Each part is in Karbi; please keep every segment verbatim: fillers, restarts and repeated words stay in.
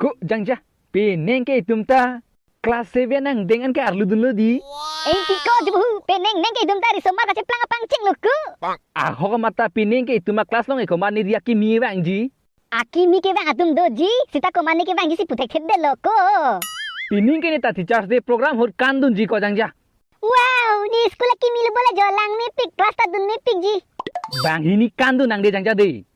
Ko jangja, penang ke itum ta class seven angdeng an ke arlu dunlo di. Enti ko jubuhu, penang nang ke itum ta risomar kacheplang apangcheng lo ko. Ahok mata penang ke itum a-class along e komat ne ri akimi vangji. Akimi kevang atum doji, seta komat ne kevangji si puthekthe detlo ko. Penang ke ne ta Teachers Day program ahut kandunji ko jangja. Wow, ne school akimi lo bola jo langmepik, class ta dunmepikji. Bang hini kandun nang de jangja de.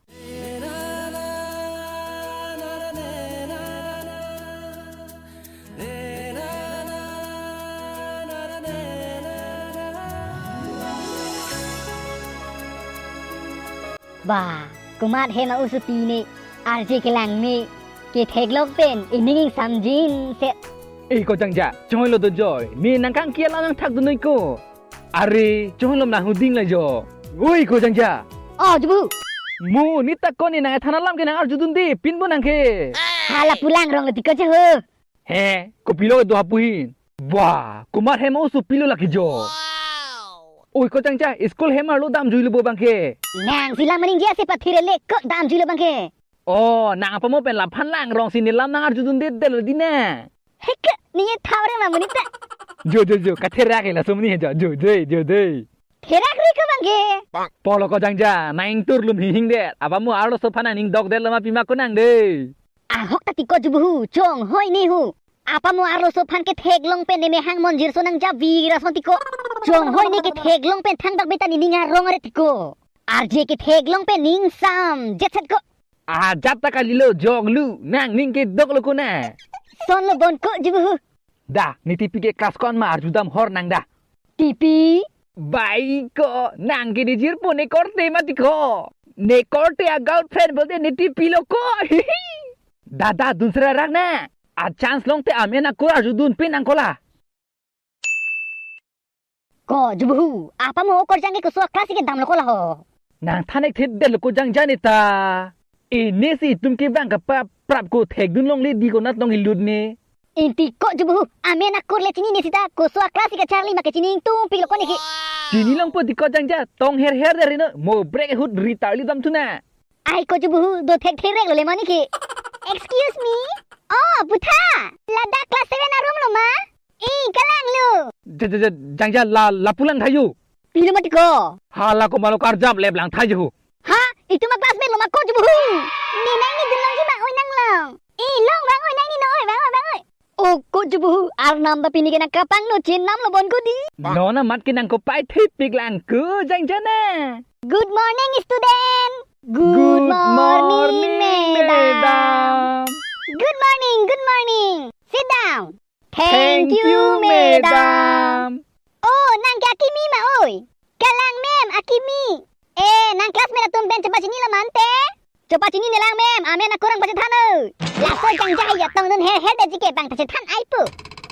Ba, komat hem a-osopi ne, arje kelang ne, ketheklong pen, ining ingsamjin se. Eh, ko jangja, choi lo do joi, ne nangkangki alam nangthakdun noi ko. Are, choi lo nang huding la jo. Oi, ko jangja. Oh, jubu. Mo, ne ta ko ne nang ethan alam ke nang arjudun de, pin bo nang ke. Hala pulang rong lo ti ko je ho. He, kopilo do hapu hin. Wah, komat hem a-osopi lo lake jo. Oi ko jangja, school hem arlo damjui lo bo bang ke. Nang si lang maningje ase pathire le ko damjui lo bang ke. Oh, nang apamo pen laphan lang rong si ne lam nang arjudun det det lo di na. Heke, ne ye thau re ma monit ta. Jo, jo, jo, katherak ke laso moni he jo, jo, jo, jo, jo. Therak re ko bang ke. Polo ko jangja, nang ingtur lum hing hing det. Apamo arloso aphan nang ning dok det lo ma pima ko nang de. Ahok ta ti ko jubuhu, chonghoi ne hu. Apamo arloso aphan ketheklong pen ne mehang monjirso nang javi rason ti ko. Chonghoi ne ketheklong pen thangdak beta ne ning arong are ti ko. Arje ketheklong pen ne ingsam, jetset ko. Ajat ta kalilo jok lu, nang ning kedok lo ko na. Son lo bon ko jubuhu. Da, ne tipi ke class ko-an ma arjudam hor nang da. Tipi? Bai ko, nang ke ne jirpo ne korte mati ko. Ne korte a-girlfriend bolte ne tipi lo ko. Da, da, dun sera rak na. A-chance longte amen akur arjudun pen nang ko la. Ko, jubuhu, apamo okorjang ke koso a-class ke damlo ko la ho. Nang than ek thet det lo ko jangja ne ta. Ene si itum kevang kapap prap ko thekdun longle di ko nat long ilut ne. Enti ko jubuhu, amen akur le chinine seta, koso a-class ke charli ma ke chini ingtung pik lo ko ne ke. Chinilongpo ti ko jangja, tong her her dari no, mo break ahut ri tarli dam thu na. Ai ko jubuhu, do thekthe rek lo le ma ne ke. Excuse me? Oh, putha. Ladak class seven a-room lo ma? Eh, kalang lo. Ja, ja, ja, jangja la, lapu lang thayo. Pilo mati ko. Hala ko malo karjap lep lang thayo. Ha? Itum a-classmate lo ma ko jubuhu? Ne nang ne dun longji ma oi nang long. Eh, long vang oi nang ne no oi, vang oi, vang oi. Oh, ko jubuhu, arnam ta pini ke nang kapangno chenam lo bon ko di. Non amat ke nang kopai thepik lang ko jangja na. Good morning, student. Good morning, madam. Good morning, good morning. Sit down. Thank you, madam. Oh, nang ke akimi ma oi? Kalang ma'am, akimi. Eh, nang classmate atum pen chepachini lo ma ante? Chepachini ne lang ma'am, amen akur nang pachethan o. Laso jangja hai atong dun her her detji ke bang ta chethan ai pu.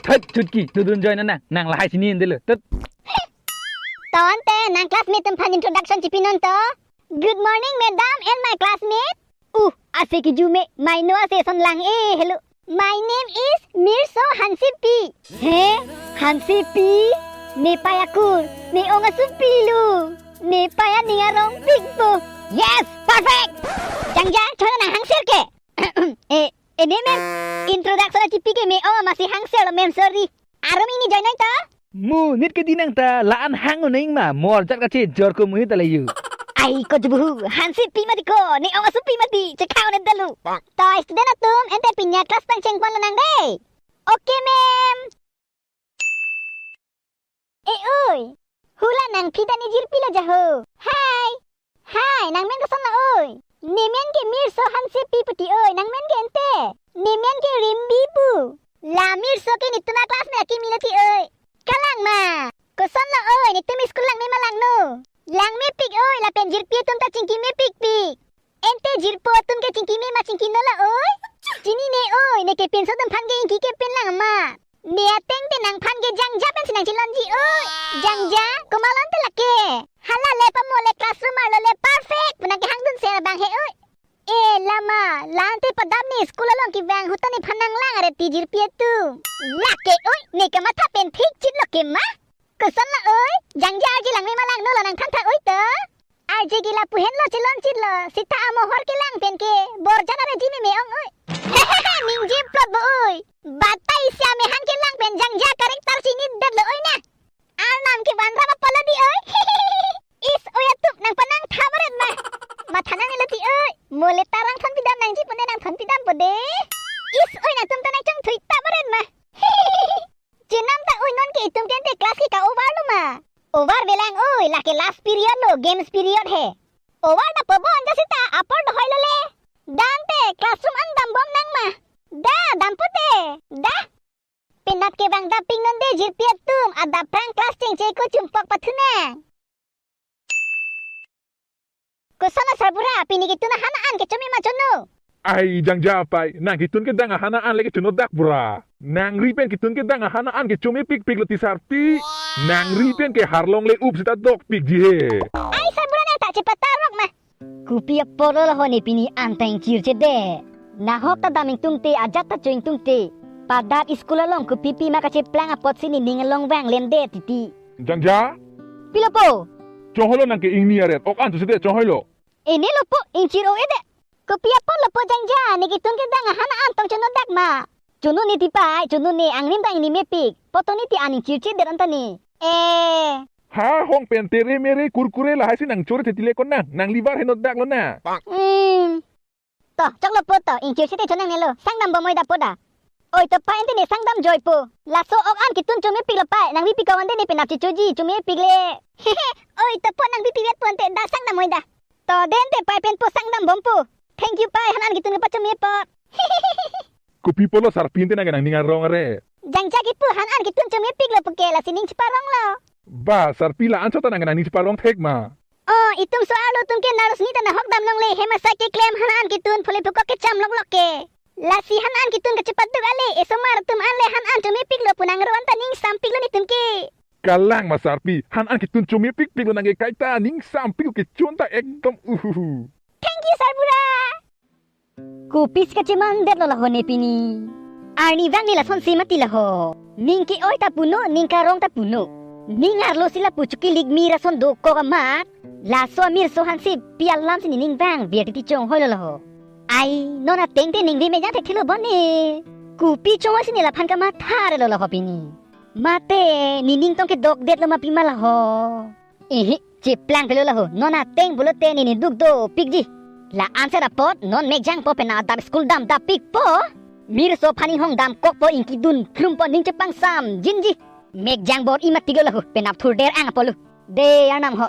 Thot chutki, dodun joi na nang, nang lahai chini ante lo. Thot. To ante, nang classmate atum aphan introduction chipinon to. Good morning, madam and my classmate. Uh, ase kiju me, mai no ase son lang e, hello. My name is Mirso Hansepi. He? Hansepi? Nepei akur, ne-ong asupi lo. Nepei aning arong pikpo. Yes, perfect. Jangja, chona nang hangser ke. Eh, eh, ne ma'am. Introduction achipi ke me-ong amatsi hangser lo ma'am, sorry. Arum ini join nang to? Monit ke di nang ta la-an hang o nang ma, morjat kachejor ko monit ta layu. Ai ko jubuhu, Hansepi mati ko, ne-ong asupi mati, chekhang ne dalu. To student atum, ante pini a-class pangcheng pon lo nang de. Okay, ma'am. Eh, oi. Hula nang phi ta ne jirpi lo ja ho. Hi. Hi, nang men koson lo oi? Ne men ke Mirso Hansepi pu ti oi, nang men ke ante? Ne men ke Rimbi pu. La Mirso ke netum a-classmate akimi lo ti oi. Kalang ma. Koson lo oi, netum school langme ma langno? Langmepik oi, lapen jirpi atum ta chingkimepikpik. Ante jirpo atum ke chingkime ma chingkino lo oi? Chinine oi, ne ke pinso atum aphan ke ingki ke pin lang ma. Ne ateng te nangphan ke jangja pensi nang chelonji oi. Jangja, komat lo ante lake? Hala le pamo le classroom arlo le perfect pu nang kehangdun se abang he oi. Eh, lama, la ante padam ne school along kevang ahut ta nephan nang lang are ti jirpi atum. Lake oi, ne kamatha pen thik chit lo ke ma? Koson lo oi, jangja arje langme ma langno lo nang thantha oi to? Arje ke lapu henlo chelonchitlo, sita amohor kelang pen ke borjan arje meme ong oi. Ningje plot bo oi. Batai isi amehan kelang pen jangja character chinidetlo oi na. Arnam ke van rap apala di oi. Is oi atum nangpanang tha baret ma. Matha nangnelo ti oi. Mole tarang thon pidam nangji pune nang thon pidam po de. Is oi nangtum ta nangchongthui ta baret ma. Chenam ta oi non ke itum tente class ke ka-over lo ma. Over belang oi, lake last period lo, games period he. Over ta pobon ja sita apor dohoilo le. Dante classroom an dambom nang ma. Da, dampo te. Da. Penap ke bang dapik non de jirpi atum, adap prang class chengche ko chumpok pathu nang. Koson lo sarbura, pini ketun ahan an kechome ma chono. Ai jangja pai, nang ketun kedang ahan an le kechono dak bura. Nangri pen ketun kedang ahan an kechomepikpik lo ti sarpi. Nangri pen ke harlong le up sita dokpikji he. Ai sarbura nang ta chepatarok ma. Kopi apotlo laho ne pini an ta ingchirchedet. Nahok ta dam ingtungte, ajat ta cho ingtungte. Padat school along kopi pima kacheplang apotsi nening along vanglemdet titi. Jangja? Pilo po? Chonghoi lo nang ke ingni aret, ok an chosede chonghoi lo. Ene lo po, ingchir o ede. Kopi apotlo po jangja, ne ketun kedang ahan an tong chono dak ma. Chono ne ti pai, chono ne angnim ta ingni mepik. Poto ne ti an ingchirchedet anta ne. Eh. Ha hong pen tere mere kurkure lahai si nang chore thetile ko nang, nang liver heno dak lo na. Hmm. To, choklo po to, ingchirchete chonangnelo, sangdambom oi da po da. Oi to pa ente ne sangdam joi po. Laso ok an ketun chomepiklo pai, nang bipi ko ante ne penap chechoji, chomepik le. Oi to po nang bipi vet po ante da sangdam oi da. To den te pai pen po sangdambom po. Thank you pai, han an ketun kepachome po. Kopi apotlo sarpi ente nang ke nangning arong are. Jangja ke po han an ketun chomepiklo po ke lasi ning cheparonglo. Ba, sarpi la-an chot ta nang ke nangning cheparong thek ma. Oh, itum so-arlo atum ke narus ni ta nahok dam longle, hemasa keklem han an ketun phule phukok kecham loklok ke. Lasi han an ketun kachepaduk ale, esomar atum an le han an chomepiklo pu nang ro anta ningsampiklo netum ke. Kalang ma sarpi, han an ketun chomepikpiklo nang ke kaita ningsampik kechun ta ekdom uhuhu. Thank you sarbura. Kopisi kachemandetlo laho ne pini. Arnivang ne lasonsi mati laho. Ning ke-oi ta puno, ning karong ta puno. Ning arlo si lapu chukilik mir ason dokok amat. Laso amir so hansi pi alam si nening vang bir titi chonghoilo laho. Ai, non ateng te ning veme jang thekthelo bon ne. Kopi chonghoi si ne laphan kamathare lo laho pini. Mate, nening tong kedokdetlo ma pima laho. Ehe, cheplang pelo laho, non ateng pulote ne ne duk dopikji. La-an sera apot, non mek jangpo pen adap school dam dapikpo. Mir so aphan inghong damkokpo, ingkidun plumpo, ning chepangsamjinji. Mek jang bor-i matiklo laho, penap thurder ang apotlo. De arnam ho.